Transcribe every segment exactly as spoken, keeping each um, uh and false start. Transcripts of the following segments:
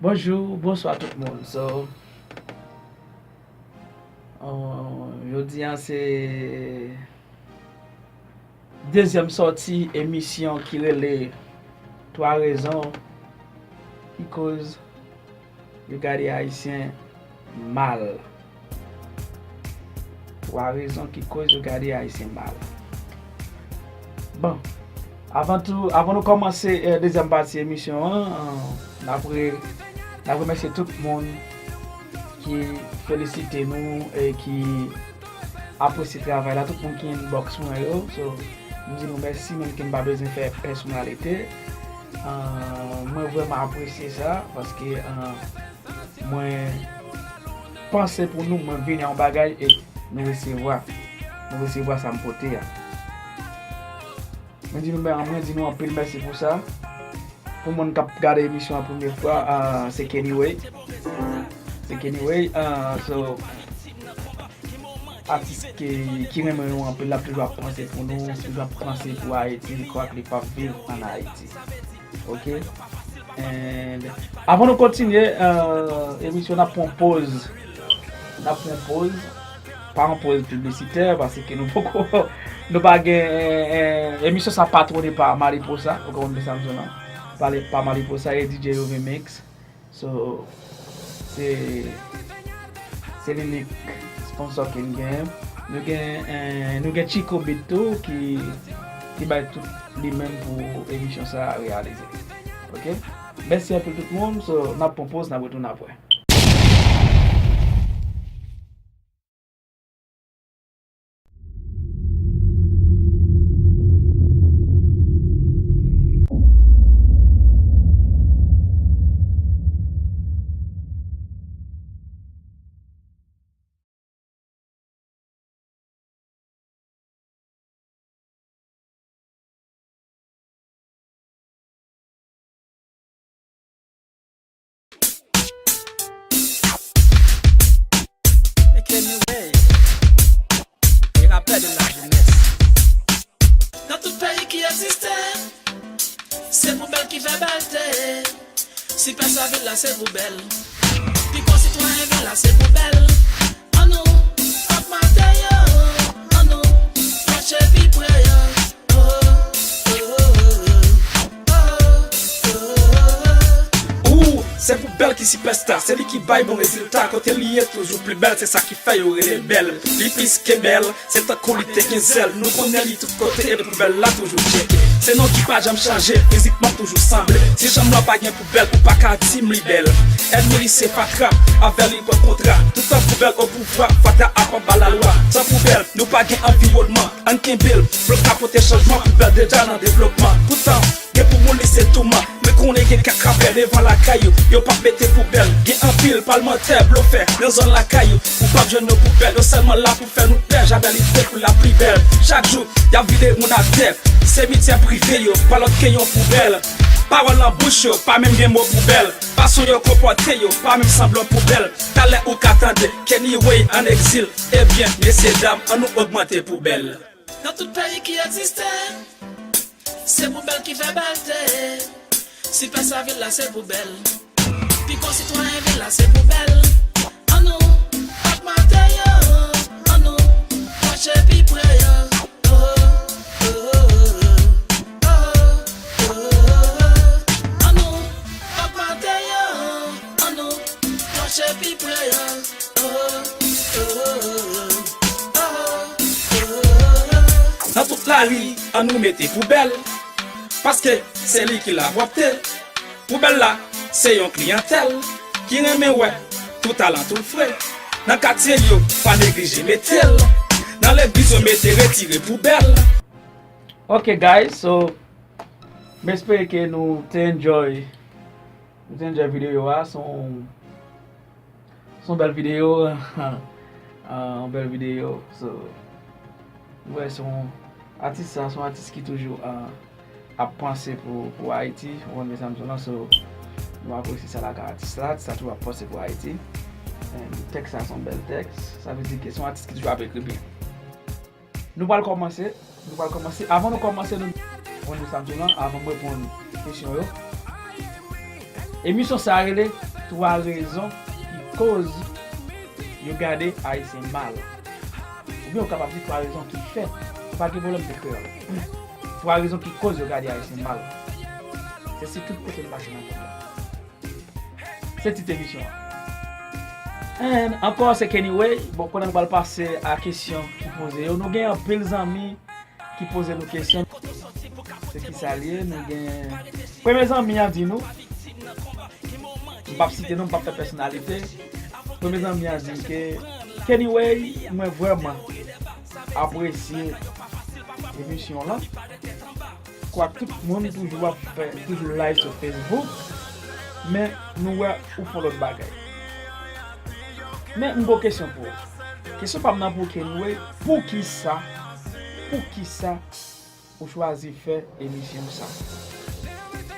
Bonjou, bonswa tout moun. So, euh, jodi a se dezyèm sòti emisyon ki rele Twa rezon ki koz yo gade Ayisyen mal. Twa rezon ki koz yo gade Ayisyen mal. Bon, avan tou, avan nou kòmanse, eh, dezyèm pati emisyon an, eh, n ap re-, n ap remèsye tout moun ki felisite nou e ki apresye travay la, tout moun ki inbox mwen yo. So, m di nou mèsi, menm ke m pa bezwen fè pèsonalite. Ah, mwen vrèman apresye sa, paske, ah, mwen panse pou nou, mwen vini a yon bagay e nou resevwa. Nou resevwa sa m pote a. Mwen di nou, mwen di nou anpil mèsi pou sa. Pou moun k ap gade emisyon an premye fwa, ah, se Kenny Way. Se Kenny Way, ah, so, atis ki, ki renmen nou anpil, l ap toujou ap panse pou nou, toujou ap panse pou Ayiti, li kwè ke li p ap viv ann Ayiti. Ok? And avan nou kontinye, eh, emisyon, n ap pran poz. N ap pran poz. Pa yon poz piblisitè, paske nou poko, nou pa gen, eh, eh, emisyon sa patwone pa Mariposa, ou konprann sa m di w la? Pale pa Mariposa e D J Yovi Mix. So, se, se linik sponsò ke n gen. Nou gen, eh, nou gen Chico Beat tou ki, ki bay tout li menm pou emisyon sa a reyalize. Ok? Mèsi anpil tout moun. So, n ap pran poz, n ap retounen apre. Kenny Way, le rappeur de la jeunesse. Nan tout peyi ki egziste, se pou bèl ki fè bèlte. Si pès a vil la se pou bèl. Pi gwo sitwayen vil la se pou bèl. Annou ogmante yo, annou pwoche pi pre yo. Oh, oh, oh, oh. Ou, se pou bèl ki sipèsta, se li ki bay bon rezilta, kote li ye toujou pli bèl, se sa ki fè yo rele bèl. Li plis ke bèl, se tankou li te gen zèl. Nou konnen li tout kote, e poubèl la toujou tcheke. Se non ki pa janm chanje, fizikman toujou sanble. Si janm lan pa gen poubèl, ou pa ka di m li bèl. Ènmi li se fatra, avè li pran kontra. Toutan poubèl o pouvwa, fatra ap anba lalwa. San poubèl, nou pa gen anviwònman. Ann kenbe l, pou l ka pote chanjman, poubèl deja nan devlopman. Poutan, gen pou moun li se touman. Men konnen gen kèk rapè devan lakay yo, yo p ap mete poubèl. Gen anpil palmantè blofè nan zòn lakay yo, ou p ap jwenn yo poubèl. Yo sèlman la pou fè nou pè, jaden li te pou la pli bèl. Chak jou, y ap vide moun atè, simityè prive yo, pa lòt ke yon poubèl. Pawòl nan bouch yo, pa menm gen mo poubèl. Fason yo konpòte yo, pa menm sanblan poubèl. Talè ou ka tande, Kenny Way ann egzil. Ebyen, mesye dam, annou ogmante poubèl. Nan tout peyi ki egziste, se poubèl ki fè bèlte. Si pès a vil la se poubèl, pi gwo sitwayen vil la se poubèl. Annou ogmante yo, annou pwoche pi pre yo. Oh, oh, oh, oh, oh, oh, oh. Annou ogmante yo, annou pwoche pi pre yo. Nan tout lari, annou mete poubèl, paske se li ki lapwòpte. Poubèl la, se yon kliyantèl ki renmen wè tout alantou l fre. Nan katye yo, pa neglije mete l. Nan legliz yo, mete retire poubèl. Ok, guys, so, m espere ke nou te enjoy, nou te enjoy videyo a. Se yon, se yon bèl videyo. Ah, yon bèl videyo. So, nou wè, se yon atis sa, se yon atis ki toujou, ah, ap panse pou, pou Ayiti. Ou konprann sa m di w lan. So, nou apresye sa lakay atis la. Atis la toujou ap panse pou Ayiti. And tèks sa se yon bèl tèks. Sa vle di ke se yon atis ki toujou ap ekri byen. Nou pral kòmanse. Nou pral kòmanse. Avan nou kòmanse, nou, mwen di sa m di w lan, avan m reponn kesyon yo. Emisyon sa a rele twa rezon ki koz yo gade Ayisyen mal. Oubyen ou kapab di twa rezon ki fè. Ou pa gen pwoblèm pou kreyòl. Twa rezon ki koz yo gade Ayisyen mal. Se si tout kote n pase nan mond lan. Se tit emisyon an. And ankò, se Kenny Way. Bon, kounye a nou pral pase a kesyon ki poze yo. Nou gen anpil zanmi ki poze nou kesyon. Se ki sa l ye? Nou gen premye zanmi an di nou, m p ap site non, m p ap fè pèsonalite. Premye zanmi an di ke Kenny Way, mwen vrèman apresye emisyon w lan. Kwak tout moun toujou ap fè, toujou live sou Facebook, men nou wè ou fè lòt bagay. Men m gon kesyon pou ou. Kesyon pa m nan pou Kenny Way, poukisa, poukisa ou chwazi fè emisyon sa?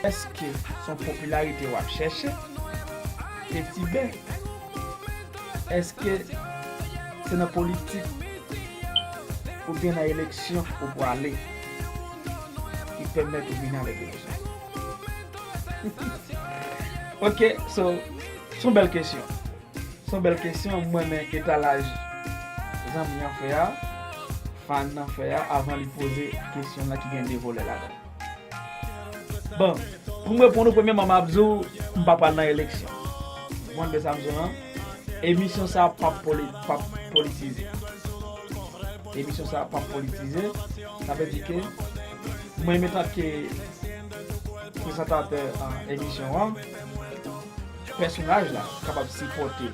Èske se yon popilarite w ap chèche? Peti bè, èske se nan politik oubyen nan eleksyon ou prale ki pèmèt ou vini avèk emisyon? Ok, so, se yon bèl kesyon. Se yon bèl kesyon, m renmen etalaj zanmi an fè a, fan nan fè a, avan li poze kesyon lan ki gen de volè ladan l. Bon, pou m reponn ou, premyèman, m ap di w, m pa pral nan eleksyon. Ou konprann sa m di w lan? Emisyon sa a p ap poli-, p ap politize. Emisyon sa a p ap politize. Sa vle di ke mwen, antanke prezantatè, a, emisyon an, pèsonaj la kapab sipòte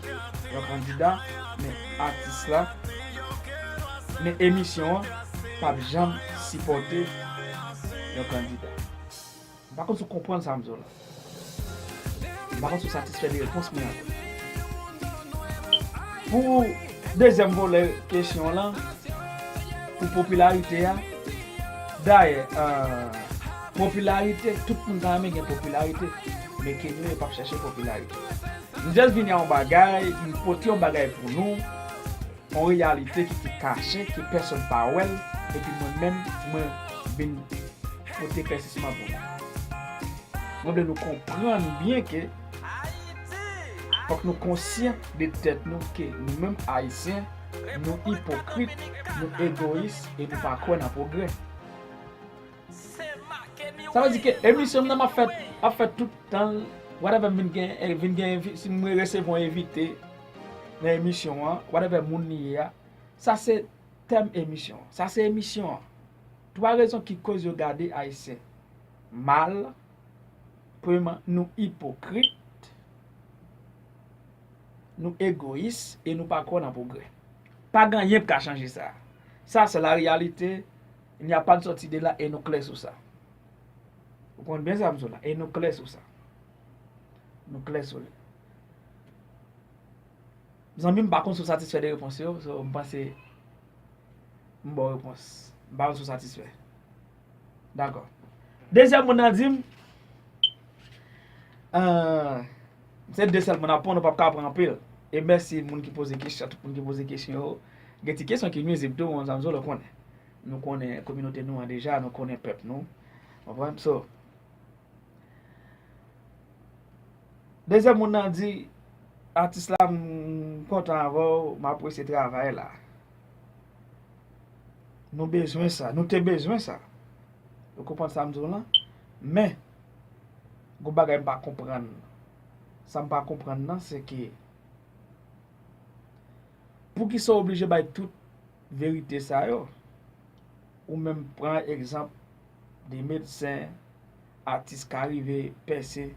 yon kandida, men atis la, men emisyon an p ap janm sipòte yon kandida. M pa konn si w konprann sa m di w la. M pa konn si w satisfè de repons mwen an. Pou dezyèm volè kesyon w lan, pou popilarite a, dayè, euh, popilarite, tout moun ta renmen gen popilarite, men Kenny Way p ap chèche popilarite. M just vini a yon bagay, m pote yon bagay pou nou, yon reyalite ki te kache, ke pèsonn pa wè l, epi mwen menm, mwen vin pote eklèsisman pou nou. Mwen vle nou konprann byen ke fòk nou konsyan de tèt nou ke nou menm Ayisyen, nou ipokrit, nou egoyis e nou pa kwè nan pwogrè. Sa vle di ke emisyon m nan m ap fè, ap fè tout tan, whatever m vin gen, vin gen envi-, si m resevwa yon envite nan emisyon an, whatever moun li ye a, sa se tèm emisyon an. Sa se emisyon an. Twa rezon ki koz yo gade Ayisyen mal. Premyèman, nou ipokrit, nou egoyis e nou pa kwè nan pwogrè. Pa gen anyen k ka chanje sa. Ça, c'est la réalité. Il n'y a pas de sortie de là, e nou klè sou sa. Ou konprann byen sa m di w la? E nou klè sou sa. Nou klè sou li. Zanmi m, m pa konn si w satisfè de repons yo, so, m panse m ba w repons. M pa konn si w satisfè. Dakò. Dezyèm moun nan di m, euh, se de sèl moun ap pran, nou p ap ka pran anpil. E mèsi moun ki poze kesyon, tout moun ki poze kesyon yo. Gen ti kesyon ki nwizib tou, mwen, zanmi, ou konnen. Nou konnen kominote nou an deja, nou konnen pèp nou. Konprann? So, dezyèm moun nan di, atis la, m kontan avè w, m apresye travay la. Nou bezwen sa, nou te bezwen sa. Ou konprann sa m di w lan? Men, gon bagay m pa konprann. Sa m pa konprann nan, se ke poukisa w oblije bay tout verite sa yo? Ou menm pran egzanp de medsen, atis ka rive pèse,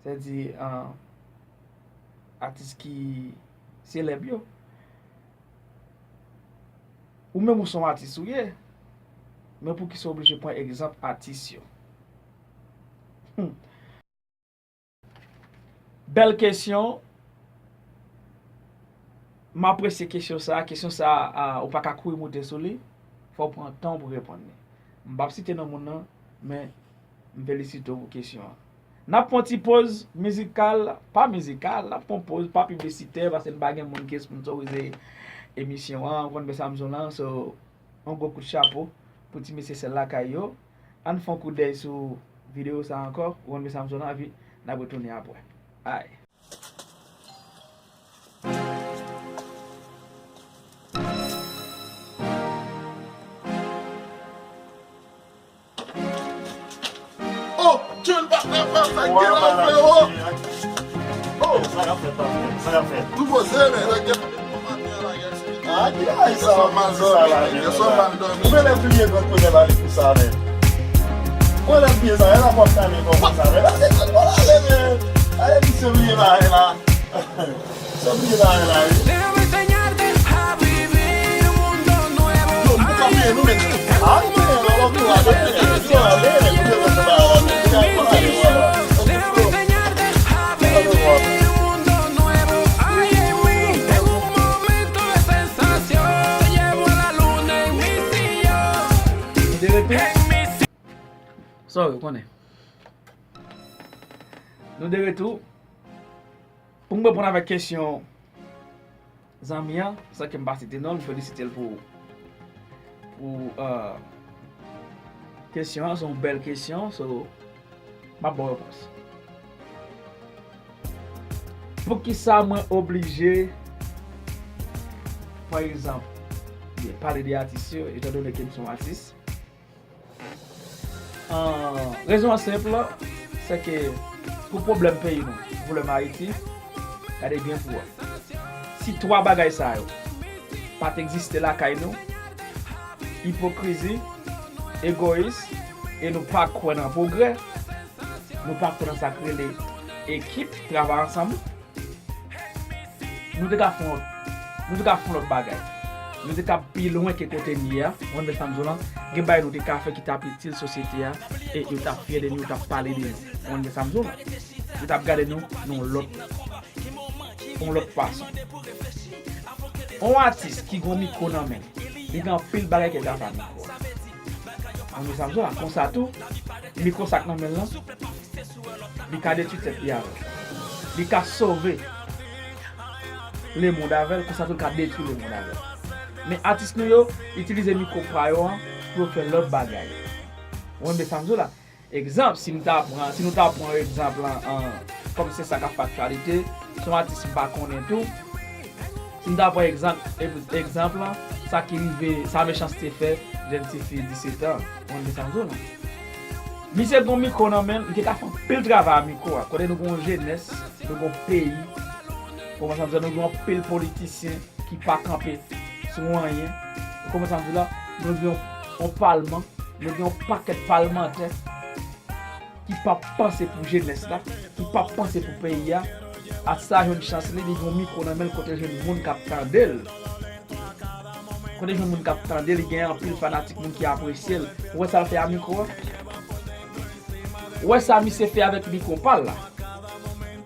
sètadi, an, atis ki selèb yo. Ou menm ou se yon atis ou ye, men poukisa w oblije pran egzanp atis yo? Hmm. Bèl kesyon. M apresye kesyon sa a. Kesyon sa a, ou pa ka kouri moute sou li. Fò w pran tan w pou reponn li. M p ap site non moun nan, men m felisite w pou kesyon an. N ap pran ti poz mizikal, pa mizikal, n ap pran poz pa piblisitè, paske n pa gen moun ki esponsorize emisyon an, ou konn byen sa m di w lan, so, yon gwo kout chapo pou ti mesye sèl lakay yo. Ann fè yon kout dèy sou videyo sa a ankò, ou konn byen sa m di w lan, epi N ap retounen apre. Ay. Oh, chill, pa fè, pa fè, get off, frero. Oh, sa y ap fè, pa fè, sa y ap fè. Tou poze, men, sa gen. Ah, ki bagay sa, w ap mal dòmi, men, men. Ou genlè bliye grann kote ba li pou sa, men. Ou genlè bliye sa, e la w ap tande kòman sa, men. Lage, lage, men. Ale, misye bliye bagay la. Misye bliye bagay la, wi. Déjame enseñarte a vivir un mundo nuevo. Yo, nou pa bliye nou, men. Ay, men, lòlòm nou a, men, men, nou a, men, men, nou te konn sa, nou te konn sa, nou te konn sa. Déjame enseñarte a vivir un mundo nuevo. Ay, en mí, en un momento de sensación, llevo a la luna en mi sillón. Nou te rete? En mi sillón. Sorry, ou konnen. Nou de retou. Pou m reponn avèk kesyon zanmi an, san ke m pa site non l, m felisite l pou, pou, euh, kesyon an, se yon bèl kesyon, so, m ap ba w repons. Poukisa mwen oblije, pa egzanp, pale de atis yo, etandone ke m se yon atis? Ah, rezon an senp, se ke pou pwoblèm peyi nou, pou pwoblèm Ayiti, gade byen pou wè. Si twa bagay sa yo pa t egziste lakay nou, ipokrizi, egoyis, e nou pa kwè nan pwogrè, nou pa kwè nan sa k rele ekip, travay ansanm, nou te ka fè yon, nou te ka fè yon lòt bagay. Nou te ka pi lwen ke kote n ye a. Ou konprann sa m di w lan? Gen bagay nou te ka fè ki t ap itil sosyete a, e yo t ap fyè de nou, yo t ap pale de nou. Ou konprann sa m di w lan? Yo t ap gade nou nan yon lòt, yon lòt fason. Yon atis ki gen yon mikwo nan men l, li gen anpil bagay ke l ka fè ak mikwo a. Ou konprann sa m di w lan? Konsa tou, mikwo sa k nan men l lan, li ka detwi tèt li avè l. Li ka sove lemonn avè l, konsa tou l ka detwi lemonn avè l. Men atis nou yo itilize mikwo pa yo an pou yo fè lòt bagay. Ou konprann sa m di w la? Egzanp, si m ta pran, si nou ta pran egzanp lan, an, kòm se sa k ap fè aktyalite, se yon atis m pa konnen tou. Si m ta pran egzanp, egzanp lan, sa ki rive, sa Mechanste fè jèn tifi disèt an, ou konn sa m di w lan. Misye gen yon mikwo nan men l, li te ka fè anpil travay a mikwo a. Kote nou gen yon jenès, nou gen yon peyi, ou konprann sa m di w lan, nou gen anpil politisyen ki pa kanpe sou anyen. Ou konprann sa m di w lan, nou gen yon, yon palman, nou gen yon pakèt palmantè ki p ap panse pou jenès la, ki p ap panse pou peyi a. Atis sa jwenn chans li, li gen yon mikwo nan men l kote l jwenn moun k ap tande l. Kote l jwenn moun k ap tande l, li gen anpil fanatik, moun ki apresye l. Ou wè sa l fè a mikwo a? Ou wè sa misye fè avèk mikwo pa l la?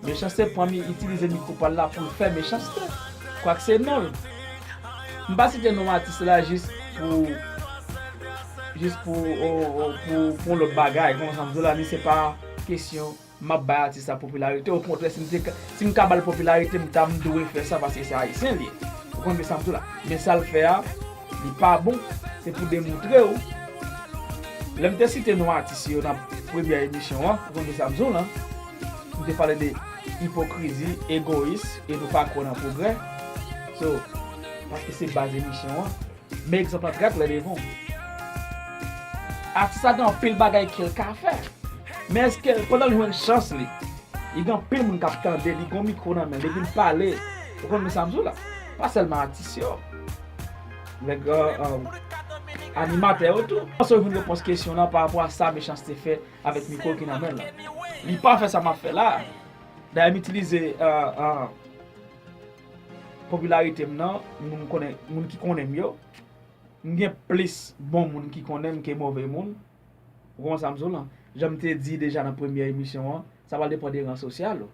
Mechanste pran mi, itilize mikwo pa l la pou l fè Mechanste. Kwak se non l. M pa site non atis la jis pou, jis pou, o, o, pou, pou yon lòt bagay. Konprann sa m di w la, ni se pa kesyon m ap bay atis la popilarite. Okontrè, si m te ka, si m ka ba l popilarite, m ta, m dwe fè sa paske se ayisyen l ye. Ou konprann sa m di w la? Men sa l fè a, li pa bon. Se pou demontre w. Lè m te site non atis yo nan premyè emisyon an, ou konn sa m di w lan. M te pale de ipokrizi, egoyis, e nou pa kwè nan pwogrè. So, paske se baz emisyon an. Men egzanp lan trè klè devan w. Atis la gen anpil bagay ke l ka fè. Men èske pandan l jwenn chans li, li gen anpil moun k ap tande, li gen yon mikwo nan men l, epi l pale. Ou konn sa m di w la? Pa sèlman atis yo. Nèg, euh, euh, animatè yo tou. Panse w jwenn repons kesyon lan pa rapò a sa Mechanste fè avèk mikwo ki nan men l lan. Li pa fè sa m ap fè la. Dayè m itilize, euh, euh, popilarite m nan, moun konnen, moun ki konnen m yo. M gen plis bon moun ki konnen m ke move moun. Ou konprann sa m di w lan? Jan m te di deja nan premyè emisyon an, sa pral depann de ran sosyal ou.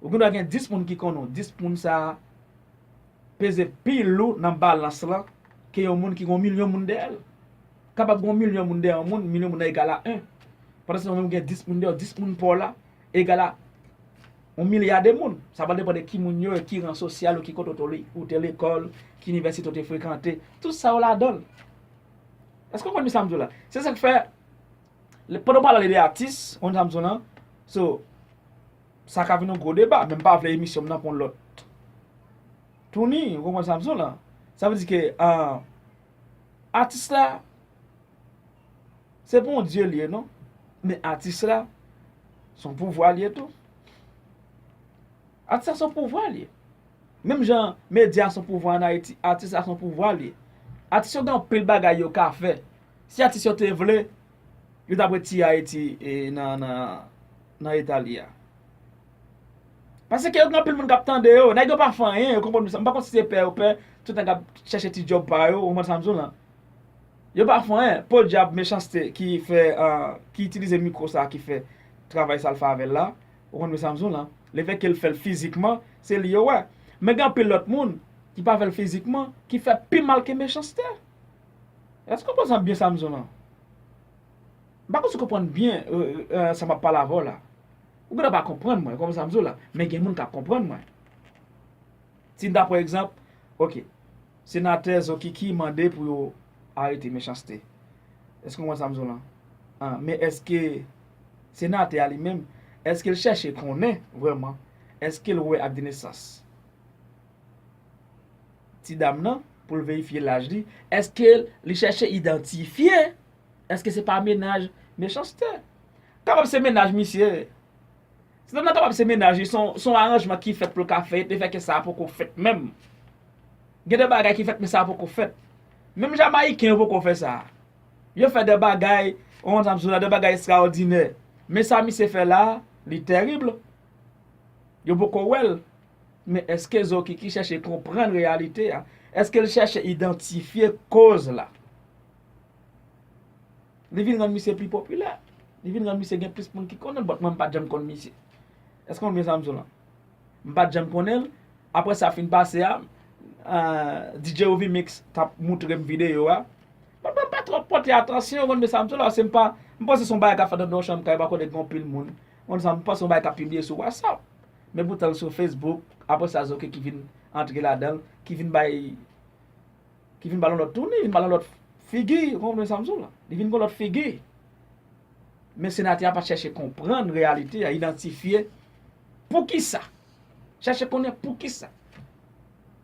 Ou gendwa gen dis moun ki konnen w, dis moun sa a peze pi lou nan balans lan ke yon moun ki gen yon milyon moun dèyè l. Kapab gen yon milyon moun dèyè yon moun, milyon moun nan egal a en. Pandan se tan ou menm ou gen dis moun dèyè w, dis moun pa w la egal a yon milya de moun. Sa pral depann de ki moun yo ye, ki ran sosyal ou, ki kote w te li-, ou te lekòl, ki inivèsite w te frekante. Tout sa yo ladan l. Èske w konprann sa m di w la? Se sa k fè, lè, pandan w pral pale de atis, ou konn sa m di w lan, So, sa ka vin yon gwo deba, men m pa vle emisyon m nan pran lòt touni, ou konprann sa m di w la? Sa vle di ke, ah, atis la, se pa yon dye li ye, non. Men atis la, se yon pouvwa li ye tou. Atis la se yon pouvwa li ye. Menm jan medya se yon pouvwa ann Ayiti, atis la se yon pouvwa li ye. Atis yo gen anpil bagay yo ka fè. Si atis yo te vle, yo t ap retire Ayiti, e, nan, nan, nan eta li a. Paske yo gen anpil moun k ap tande yo. Nèg yo pa fè anyen, yo konprann sa. M pa konn si se pè yo pè, tout nèg ap chèche ti djòb pa yo, ou konprann sa m di w lan? Yo pa fè anyen. Podyab Mechanste ki fè, ah, ki itilize mikwo sa a, ki fè travay sa l fè avè l la, ou konprann sa m di w lan? Lefètke l fè l fizikman, se li yo wè. Men gen anpil lòt moun ki pa fè l fizikman, ki fè pi mal ke Mechanste. Èske w konprann byen sa m di w lan? M pa konn si w konprann byen, euh, euh, sa m ap pale avè w la. Ou gentan pa konprann mwen, konprann sa m di w la, men gen moun k ap konprann mwen. Si n ta pran egzanp, oke, senatè Zokiki mande pou yo arete Mechanste. Èske w konprann sa m di w lan? Ah, men èske senatè a li menm, èske l chèche konnen vrèman? Èske l wè ak de nesans ti dam nan pou l verifye laj li? Èske li chèche idantifye? Èske se pa mennaj Mechanste? Kapab se mennaj misye. Ti dam nan kapab se mennaj li, se yon, se yon aranjman ki fèt pou l ka fèt, lefètke sa a poko fèt menm. Gen de bagay ki fèt, men sa a poko fèt. Menm Jamayiken yo poko fè sa a. Yo fè de bagay, ou konn sa m di w la, de bagay ekstraòdinè. Men sa misye fè la a, li tèrib. Yo poko wè l. Men èske Zokiki chèche konprann reyalite a? Èske l chèche idantifye koz la? Li vin rann misye pi popilè. Li vin rann misye gen plis moun ki konnen l, but mwen m pa t janm konn misye. Èske w konprann sa m di w lan? M pa t janm konnen l. Apre sa fin pase a, ah, D J Ovimix t ap moutre m videyo a. But mwen m pa twò pote atansyon, ou konn sa m di w la, se m pa, m panse se yon bagay k ap fèt anndan yon chanm kay, pa konnen gen anpil moun. Ou konn sa, m panse yon bagay k ap pibliye sou WhatsApp. Men poutan l sou Facebook, apre sa Zokiki vin antre ladan l, ki vin bay ki vin ba l yon lòt touni, vin ba l yon lòt figi, ou konprann sa m di w la? Li vin gen yon lòt figi. Men senatè a pa t chèche konprann reyalite a, idantifye poukisa. Chèche konnen poukisa.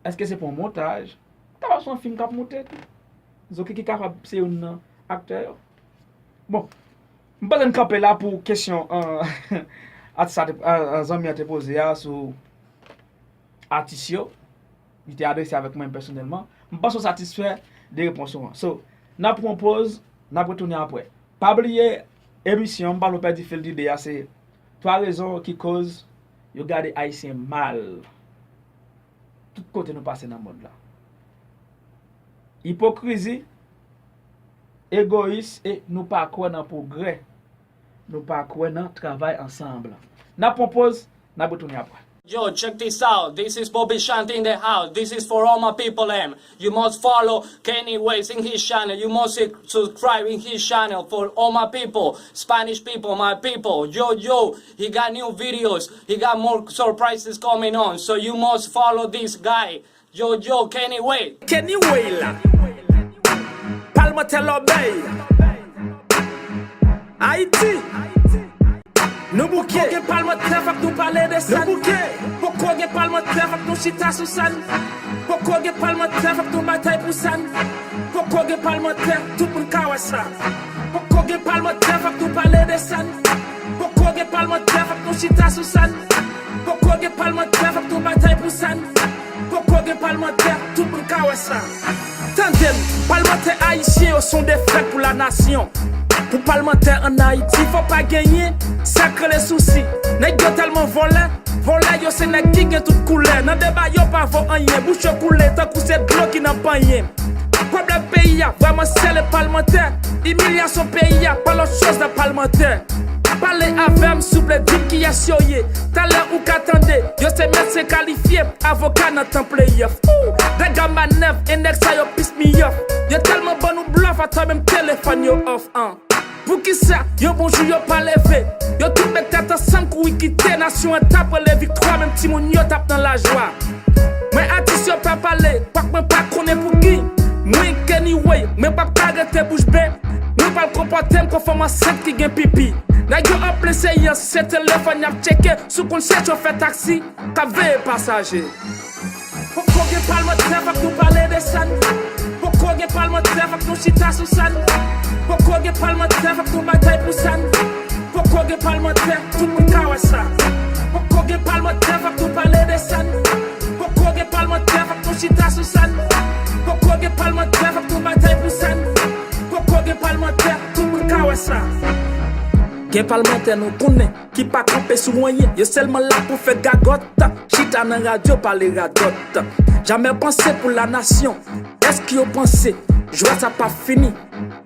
Èske se pou yon montaj? Kapab se yon fim k ap moute tou. Zokiki kapab se youn nan aktè yo. Bon, m panse n kanpe la pou kesyon, ah, atis la te, ah, ah, zanmi an te poze a sou atis yo. Li te adrese avèk mwen pèsonèlman. M panse w satisfè de repons ou an. So, n ap pran yon poz, n ap retounen apre. Pa bliye, emisyon, m pa vle w pèdi fil dide a, se twa rezon ki koz yo gade Ayisyen mal. Tout kote nou pase nan mond la. Ipokrizi, egoyis e nou pa kwè nan pwogrè. Nou pa kwè nan travay ansanm. N ap pran poz, n ap retounen apre. Yo, check this out. This is Bobby Shante in the house. This is for all my people, em. You must follow Kenny West in his channel. You must subscribe in his channel for all my people, Spanish people, my people. Yo, yo, he got new videos. He got more surprises coming on. So you must follow this guy. Yo, yo, Kenny West. Kenny West la. Palmantè lòbèy. Ayiti. Nou bouke. Poko gen palmantè, fòk nou pale de sa n. Nou bouke. Poko gen palmantè, fòk nou chita sou sa n. Poko gen palmantè, fòk nou batay pou sa n. Poko gen palmantè, tout moun ka wè sa. Poko gen palmantè, fòk nou pale de sa n. Poko gen palmantè, fòk nou chita sou sa n. Poko gen palmantè, fòk nou batay pou sa n. Poko gen palmantè, tout moun ka wè sa. Tande m, palmantè ayisyen yo se yon defèt pou lanasyon. Pou palmantè ann Ayiti, fò pa genyen sa k rele sousi. Nèg yo tèlman vòlè, vòlè yo se nèg ki gen tout koulè. Nan deba yo pa vo anyen, bouch yo koule tankou se dlo ki nan panyen. Pwoblèm peyi a vrèman sèl e palmantè. Imilyasyon peyi a pa lòt choz nan palmantè. Pale avè m souple, di m kiyès yo ye. Talè ou ka tande, yo se mèt, se kalifye, avoka nan tan playoff. Ooh, dega manèv, e nèg sa yo pis mi off. Yo tèlman ban nou blòf, atò menm telefòn yo off, an. Poukisa, yon bon jou yo pa leve? Yo tout met tèt ansanm kouri kite nasyon an t ap rele viktwa, menm timoun yo t ap nan lajwa. Mwen atis yo pa pale, kwak mwen pa konnen pouki. Mwen Kenny West, mwen p ap ka rete bouch be. Mwen pral konprann Pòte m kon fanm ansent ki gen pipi. Nèg yo ap plese yo se telefòn y ap tcheke, si w konn se chofè taksi k ap veye pasaje. Poko gen palmantè, fòk nou pale de sa n. Poko gen palmantè, fòk nou chita sou sa n. Poko gen palmantè, fòk nou batay pou sa n. Poko gen palmantè, tout moun ka wè sa. Poko gen palmantè, fòk nou pale de sa n. Poko gen palmantè, fòk nou chita sou sa n. Poko gen palmantè, fòk nou batay pou sa n. Poko gen palmantè, tout moun ka wè sa. Gen palmantè nou konnen ki pa kanpe sou anyen, yo sèlman la pou fè gagòt. Chita nan radyo pale radòt. Jamè panse pou la nasyon. Èske yo panse jwèt sa p ap fini?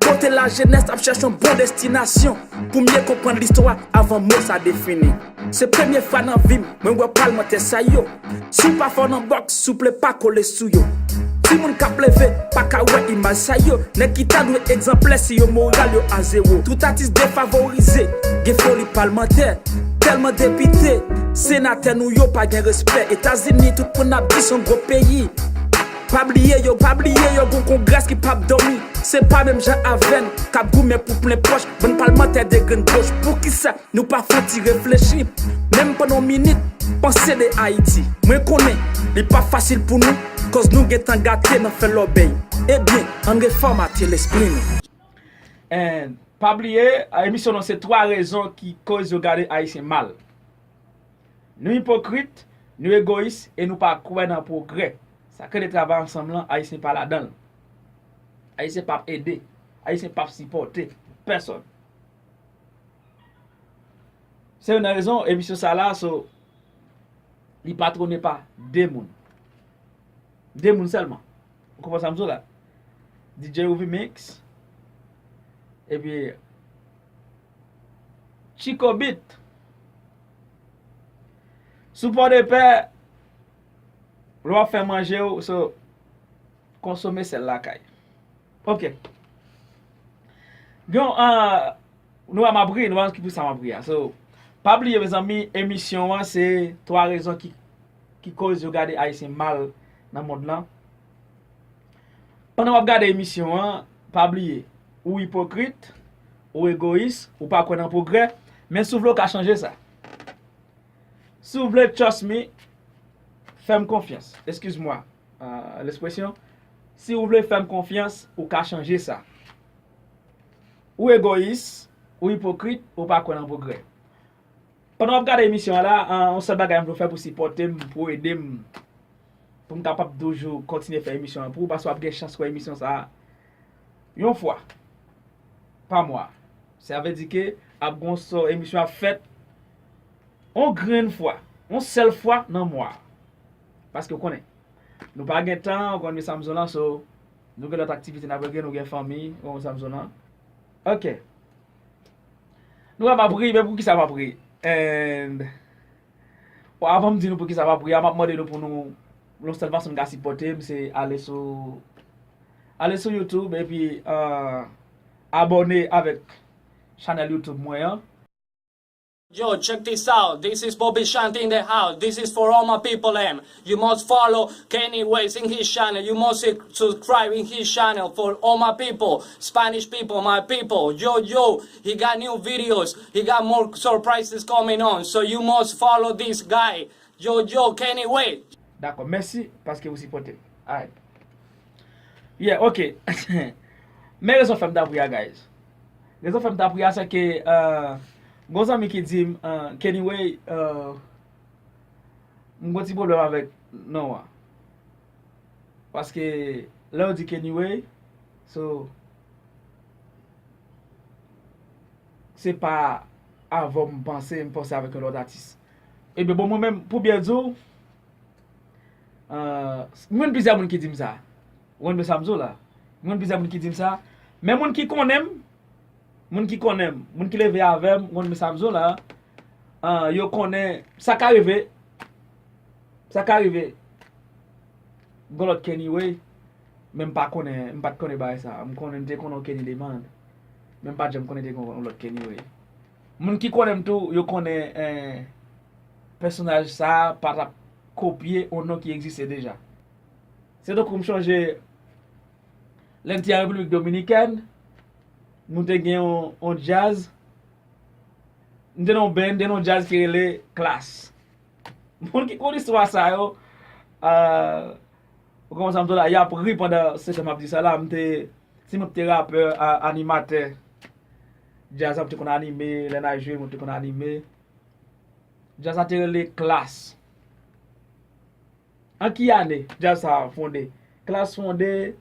Kote lajenès ap chèche yon bon destinasyon pou mye konprann listwa avan mo sa defini. Se premye fwa nan vi m mwen wè palmantè sa yo. Si w pa fò nan bòks, souple pa kole sou yo. Timoun k ap leve pa ka wè imaj sa yo. Nèg ki ta dwe egzanplè si yo moral yo a zewo. Tout atis defavorize, gen foli palmantè. Tèlman depite, senatè nou yo pa gen respè. Etazini, tout moun ap di s on gwo peyi. Pa bliye yo, pa bliye yo, gon kongres ki p ap dòmi. Se pa menm jan avè n, k ap goumen pou plen pòch, bann palmantè de grenn goch. Poukisa nou pa fè yon ti reflechi? Menm pandan yon minit, panse de Ayiti. Mwen konnen, li p ap fasil pou nou, kòz nou gentan gate nan fè lòbèy. Ebyen, ann refòmate lespri nou. And pa bliye, emisyon nou se twa rezon ki koz yo gade Ayisyen mal. Nou ipokrit, nou egoyis e nou pa kwè nan pwogrè. Sa k rele travay ansanm lan, Ayisyen pa ladan l. Ayisyen p ap ede. Ayisyen p ap sipòte pèsòn. Se youn nan rezon emisyon sa la, so, li patwone pa de moun. De moun sèlman. Ou konprann sa m di w la? D J Ruby Mix. Epi Chico Beat. Sou Pòdepè, lè w ap fè manje w, so, konsome sèl lakay. Ok. Gen, ah, nou wè m ap ri, nou wè ki pou sa m ap ri a. So, pa bliye, mezanmi, emisyon an se twa rezon ki, ki koz yo gade Ayisyen mal nan mond lan. Pandan w ap gade emisyon an, pa bliye, ou ipokrit, ou egoyis, ou pa kwè nan pwogrè, men si w vle w ka chanje sa. Si w vle, trust me, fè m konfyans. Excuse-moi, euh, l'expression. Si w vle fè m konfyans, ou ka chanje sa. Ou egoyis, ou ipokrit, ou pa kwè nan pwogrè. Pandan w ap gade emisyon an la, an, yon sèl bagay m vle w fè pou sipòte m, pou ede m, pou m kapab toujou kontinye fè emisyon an pou ou, paske w ap gen chans wè emisyon sa a yon fwa pa mwa. Sa vle di ke ap gen yon sò emisyon ap fèt yon grenn fwa, yon sèl fwa nan mwa. Paske w konnen, nou pa gen tan, w konn, mesye Samson lan, so, nou gen lòt aktivite n ap regle, nou gen fanmi, w konn, Samson lan. Ok. Nou wè m ap ri, men poukisa m ap ri? And, bon, avan m di nou poukisa m ap ri a, m ap mande nou pou nou, yon sèl fason n ka sipòte m, se ale sou, ale sou YouTube epi, euh, abòne avèk chanèl YouTube mwen an. Yo, check this out. This is Bobby Shante in the house. This is for all my people, em. You must follow Kenny West in his channel. You must subscribe in his channel for all my people, Spanish people, my people. Yo, yo, he got new videos. He got more surprises coming on. So you must follow this guy. Yo, yo, Kenny West. Dakò, mèsi paske ou sipòte m. Alright. Yeah, ok. Men rezon fè m t ap ri a, guys. Rezon fè m t ap ri a, se ke, euh, gon zanmi ki di m, euh, Kenny Way, euh, m gon ti pwoblèm avèk non an. Paske lè yo di Kenny Way, so, se pa avè w m panse, m panse avèk yon lòt atis. Ebyen, bon, mwen menm, pou byen di w, euh, m jwenn plizyè moun ki di m sa. Ou konn sa m di w la? M jwenn plizyè moun ki di m sa. Men moun ki konnen m, moun ki konnen m, moun ki leve avè m, ou konn sa m di w la, ah, yo konnen, sa ka rive, sa ka rive, gon lòt Kenny Way, men m pa konnen, m pa t konnen bagay sa. M konnen, m te konnen yon Kenny Demand, men m pa t janm konnen te gen yon lòt Kenny Way. Moun ki konnen m tou, yo konnen, eh, pèsonaj sa a pa t ap kopye yon non ki egziste deja. Se tankou m chonje lè m te an Repiblik Dominikèn, Nou te gen yon, yon djaz. M te nan yon band, m te nan yon djaz ki rele Klass. Moun ki konn istwa sa yo, euh, ou konprann sa m di w la, y ap ri pandan se tan m ap di sa la. M te, si mwen te rapè, a- animatè, djaz la, m te konn anime, lè n al jwe, mwen te konn anime. Djaz la te rele Klass. An ki ane djaz sa a fonde? Klass fonde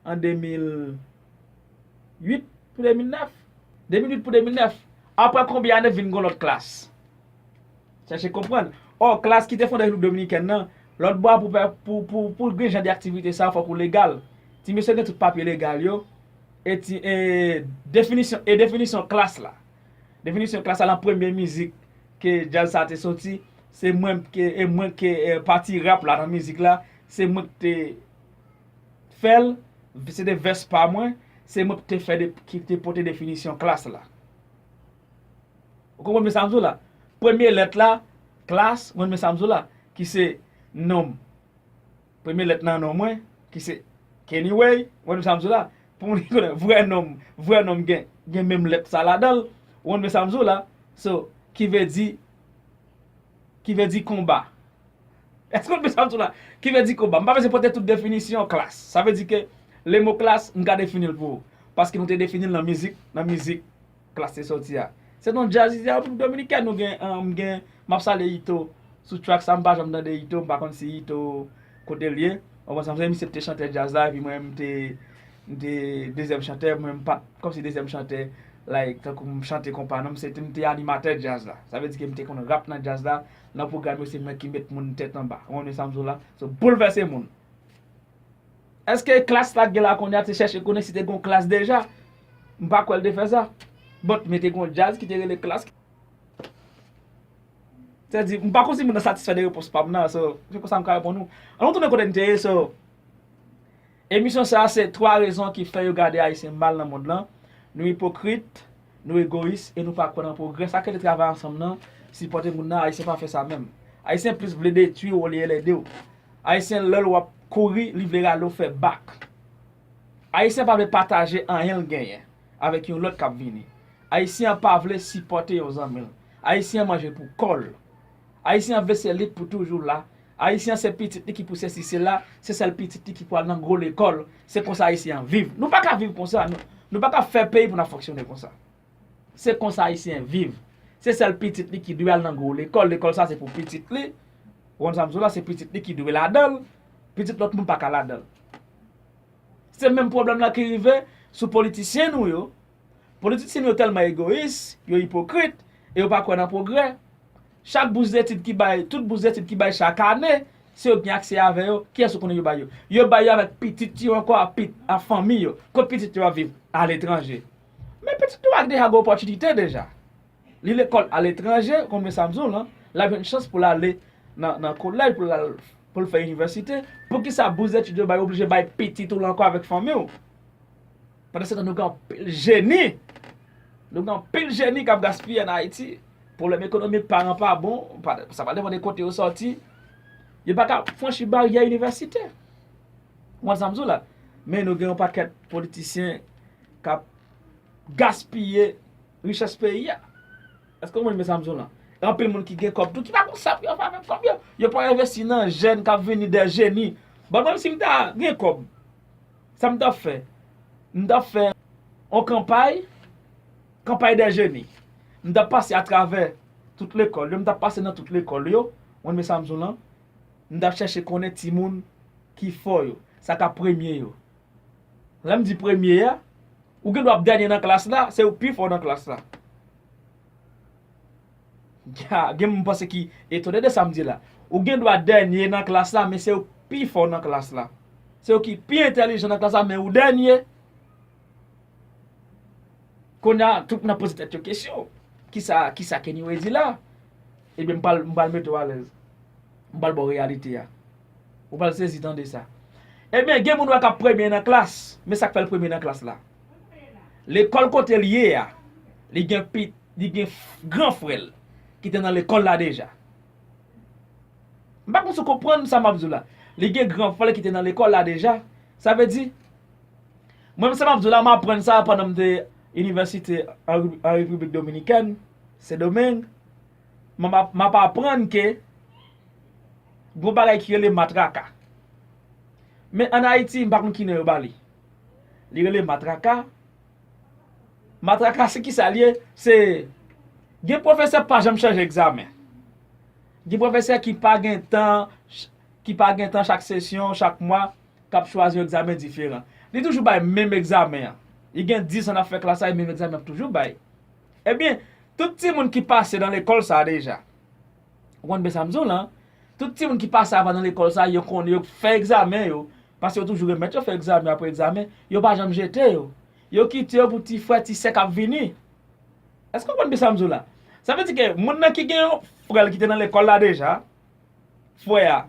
an de mil uit pou de mil nèf. De mil uit pou de mil nèf. Apre konbyen ane vin gon lòt Klass? Chèche konprann. Ò, Klass ki te fonde Repiblik Dominikèn nan, lòt bò a pou, pou, pou, pou gen jan de aktivite sa, fòk ou legal. Ti mesye gen tout papye legal yo. E ti, e definisyon, e definisyon Klass la. Definisyon Klass la, nan premye mizik ke djaz sa te soti, se mwen ke, e mwen ke, e, pati rap la nan mizik la, se mwen ki te fè l, se te vès pa mwen, se mwen ki te fè de, ki te pote definisyon Klass la. Ou konprann sa m di w la? Premye lèt la, Klass, ou konprann sa m di w la, ki se non m. Premye lèt nan non mwen, ki se Kenny Way, ou konprann sa m di w la? Pou moun ki konnen vrè non m, vrè non m gen, gen menm lèt sa ladan l, ou konprann sa m di w la? So, ki vle di, ki vle di konba. Èske w konprann sa m di w la? Ki vle di konba. M pa bezwen pote tout definisyon Klass. Sa vle di ke le mo Klass, m ka defini l pou ou. Paske nou te defini l nan mizik, nan mizik Klass te soti a. Se yon djaz isit a, Repiblik Dominikèn, nou gen, um, gen, m ap salye Ito sou track sa, m pa janm tande Ito, m pa konn si Ito kote l ye. Ou konprann sa m di w, misye te chantè djaz la, epi mwen, m te, m te dezyèm chantè, mwen, m pa t kòmsi dezyèm chantè, like, tankou m chante konpa, non, m se te, m te animatè djaz la. Sa vle di ke m te konn rap nan djaz la, nan pwogram yo, se mwen ki met moun tèt anba. Ou konprann sa m di w la? So, boulvèse moun. Èske Klass la k gen la kounye a te chèche konnen si te gen yon Klass deja? M pa kwè l te fè sa. But, men te gen yon djaz ki te rele Klass. Sètadi, m pa konn si moun nan satisfè de repons pa m nan, so, se konsa m ka reponn ou. Ann nou tounen kote n te ye, so, emisyon sa a se twa rezon ki fè yo gade Ayisyen mal nan mond lan. Nou ipokrit, nou egoyis e nou pa kwè nan pwogrè. Sa k rele travay ansanm nan, sipòte moun nan, Ayisyen pa fè sa menm. Ayisyen plis vle detwi w olye l ede w. Ayisyen, lè l w ap kouri, li vle rale w fè bak. Ayisyen pa vle pataje anyen l genyen avèk yon lòt k ap vini. Ayisyen an pa vle sipòte yon zanmi l. Ayisyen an manje pou kò l. Ayisyen an vle se li k pou toujou la. Ayisyen an se pitit li ki pou sesi sela, se sèl pitit li ki pou al nan gwo lekòl. Se konsa Ayisyen an viv. Nou pa ka viv konsa. Nou, nou pa ka fè peyi pou n ap fonksyone konsa. Se konsa Ayisyen viv. Se sèl pitit li ki dwe al nan gwo lekòl. Lekòl sa se pou pitit li. Ou konn sa m di w la, se pitit li ki dwe ladan l. Pitit lòt moun pa ka ladan l. Se menm pwoblèm lan ki rive sou politisyen nou yo. Politisyen nou yo tèlman egoyis, yo ipokrit, e yo pa kwè nan pwogrè. Chak bous detid ki bay, tout bous detid ki bay chak ane, se yo ki gen aksè avè yo. Kiyès ou konnen yo bay yo? Yo bay yo avèk pitit yo ankò, a pit-, a fanmi yo. Kot pitit yo ap viv? Aletranje. Men pitit yo a deja gen opòtinite deja. Li lekòl aletranje, konbyen sa m di w lan, l ap jwenn chans pou l ale nan, nan kolèj, pou l al, pou l fè inivèsite. Poukisa bous detid yo bay, oblije bay pitit ou la ankò avèk fanmi w? Pandan se tan, nou gen anpil jeni. Nou gen anpil jeni k ap gaspiye ann Ayiti. Pwoblèm ekonomik, paran pa bon, pa, sa pa depann de kote yo sòti. Yo pa ka franchi baryè inivèsite. Ou konn sa m di w la? Men nou gen yon pakèt politisyen k ap gaspiye richès peyi a. Èske w konprann sa m di w lan? E anpil moun ki gen kòb tou, ki pa konn sa pou yo fè avèk kòb yo. Yo pral envesti nan jèn k ap vini, de jeni. Bon, menm si m ta gen kòb, sa m t ap fè? M t ap fè yon kanpay, kanpay de jeni. M t ap pase atravè tout lekòl yo, m t ap pase nan tout lekòl yo. Ou konn sa m di w lan? M t ap chèche konnen timoun ki fò yo, sa k ap premye yo. Lè m di premye a, ou gen dwa ap dènye nan klas la, se ou k pi fò nan klas la. Ya, gen moun panse ki etone de sa m di la. Ou gen dwa dènye nan klas la, men se ou k pi fò nan klas la. Se ou ki pi entèlijan nan klas la, men ou dènye. Kounye a, tout moun ap poze tèt yo kesyon. Kisa, kisa Kenny Way di la? Ebyen, m pral, m pral mete w alèz. M pral ba w reyalite a. Ou pral sezi tande sa. Ebyen, gen moun wè k ap premye nan klas. Men sa k fè l premye nan klas la. Lekòl kote l ye a, li gen pi, li gen f-, gran frè l ki te nan lekòl la deja. M pa konn si w konprann sa m ap di w la. Li gen gran frè l ki te nan lekòl la deja. Sa vle di, mwen menm sa m ap di w la, m aprann sa pandan m te inivèsite an, an Repiblik Dominikèn, Sendomeng, m ap, m ap aprann ke gon bagay ki rele matraka. Men ann Ayiti, m pa konn ki non yo ba li. Li rele matraka. Matraka, se kisa l ye? Se, gen pwofesè pa janm chanje egzamen. Gen pwofesè ki pa gen tan, ki pa gen tan chak sesyon, chak mwa, k ap chwazi yon egzamen diferan. Li toujou bay menm egzamen an. Li gen dis an n ap fè klas la, e menm egzamen ap toujou bay. Ebyen, tout timoun ki pase nan lekòl sa a deja, ou konn byen sa m di w lan, tout timoun ki pase avan nan lekòl sa a, yo konnen, yo fè egzamen yo, paske yo toujou remèt yo fè egzamen apre egzamen, yo pa janm jete yo. Yo kite yo pou ti frè, ti sè k ap vini. Èske w konn byen sa m di w la? Sa vle di ke moun nan ki gen yon frè l ki te nan lekòl la deja, frè a,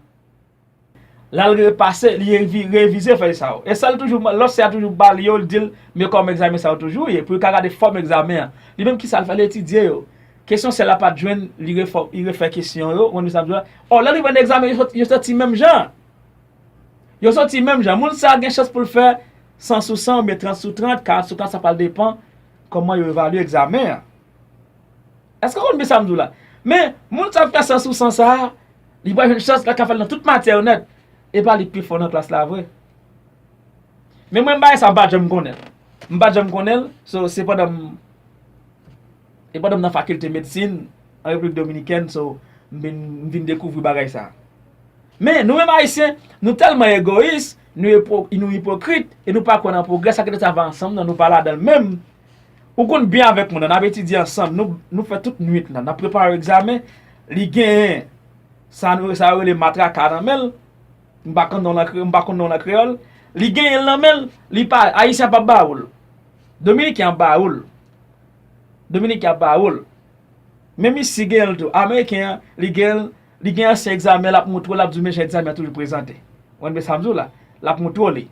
l al repase, li revi-, revize fèy sa yo. E sa l toujou, lòt sè a toujou ba l yo, l di l, men kòman egzamen sa yo toujou ye, pou yo ka gade fòm egzamen an. Li menm, kisa l fè? L etidye yo. Kesyon sè l la pa t jwenn, li refò-, li refè kesyon yo, ou konn sa m di w la. Ò, lè l rive nan egzamen, yo sòti, yo sòti menm jan. Yo sòti menm jan. Moun sa a gen chans pou l fè san sou san oubyen trant sou trant, karant sou karant, sa pral depann kòman yo evalye egzamen an. Èske w konn byen sa m di w la? Men, moun sa k fè san sou san sa a, li pral jwenn chans, l ka fè l nan tout matyè yo nèt. E pa li k pi fò nan klas la vre. Men mwen, bagay sa, m pa t janm konnen l. M pa t janm konnen l, so, se pandan m, e pandan m nan fakilte medsin an Repiblik Dominikèn, so, m vin, m vin dekouvri bagay sa. Men, nou menm Ayisyen, nou tèlman egoyis, nou epo-, nou ipokrit, e nou pa kwè nan pwogrè, sa k rele travay ansanm nan, nou pa ladan l menm. Ou konn byen avèk mwen, n ap etidye ansanm, nou, nou fè tout nwit lan, n ap prepare egzamen, li genyen sa nou, sa yo rele matraka nan men l, m pa konn non l an kre-, m pa konn non l an kreyòl, li genyen l nan men l, li pa, Ayisyen an p ap ba ou l, Dominiken an ap ba ou l, Dominiken an ap ba ou l. Menm isi genyen l tou, Ameriken an, li genyen l, li gen ansyen egzamen, l ap montre w, l ap di w men jan egzamen an toujou prezante. Ou konn byen sa m di w la? L ap montre w li.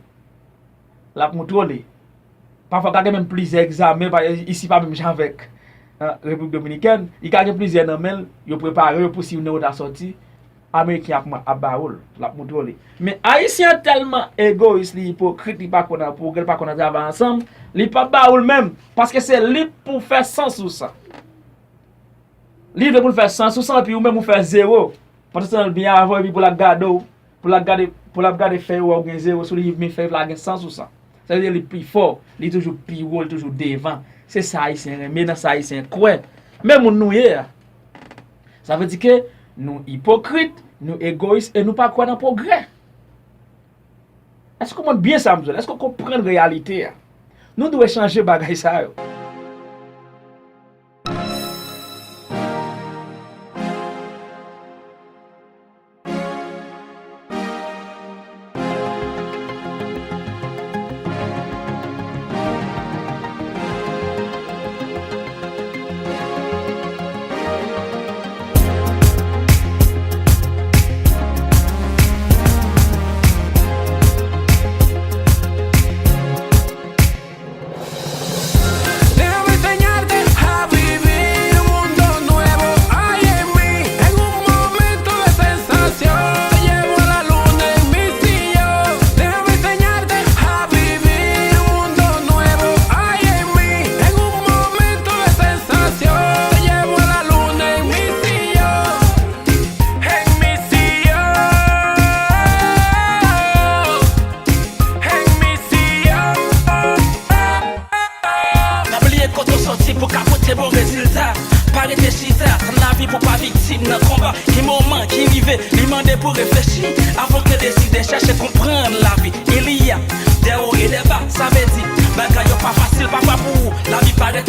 L ap montre w li. Pafwa, ka gen menm plizyè egzamen, pa, isi pa menm jan avèk, eh, Repiblik Dominikèn. Li ka gen plizyè nan men l, yo prepare yo pou si youn nan yo ta sòti, Ameriken ap, ap ba ou l, l ap montre w li. Men Ayisyen an tèlman egoyis, li ipokrit, li pa kwè nan pwogrè, li pa kwè nan travay ansanm, li p ap ba ou l menm, paske se li k pou fè san sou san. Li vle pou l fè san sou san, epi ou menm ou fè zewo. Pandan se tan l byen avè w, epi pou l ap gade w, pou l ap gade, pou l ap gade fèy ou, wè w gen zewo sou li, men fèy la gen san sou san. Sa vle di li pi fò, li toujou pi wo, li toujou devan. Se sa Ayisyen renmen, nan sa Ayisyen kwè. Men moun nou ye a. Sa vle di ke nou ipokrit, nou egoyis e nou pa kwè nan pwogrè. Èske w konprann byen sa m di w la? Èske w konprann reyalite a? Nou dwe chanje bagay sa yo. Déjame enseñarte a vivir un mundo nuevo. Hay en mí, en un momento de sensación, te llevo a la luna en mi sillón. Déjame enseñarte a vivir un mundo nuevo. Hay en mí, en un momento de sensación, te llevo a la luna en mi sillón. En mi sillón. En mi sillón. Pa bliye kote w soti pou ka pote bon rezilta. Pa rete chita, tann lavi pou pa viktim nan konba. Ki moman ki rive, li mande pou reflechi. Avan ke deside chèche konprann lavi. Il y a des hauts et des bas, sa vle di bagay yo pa fasil pafwa pou ou. Lavi parèt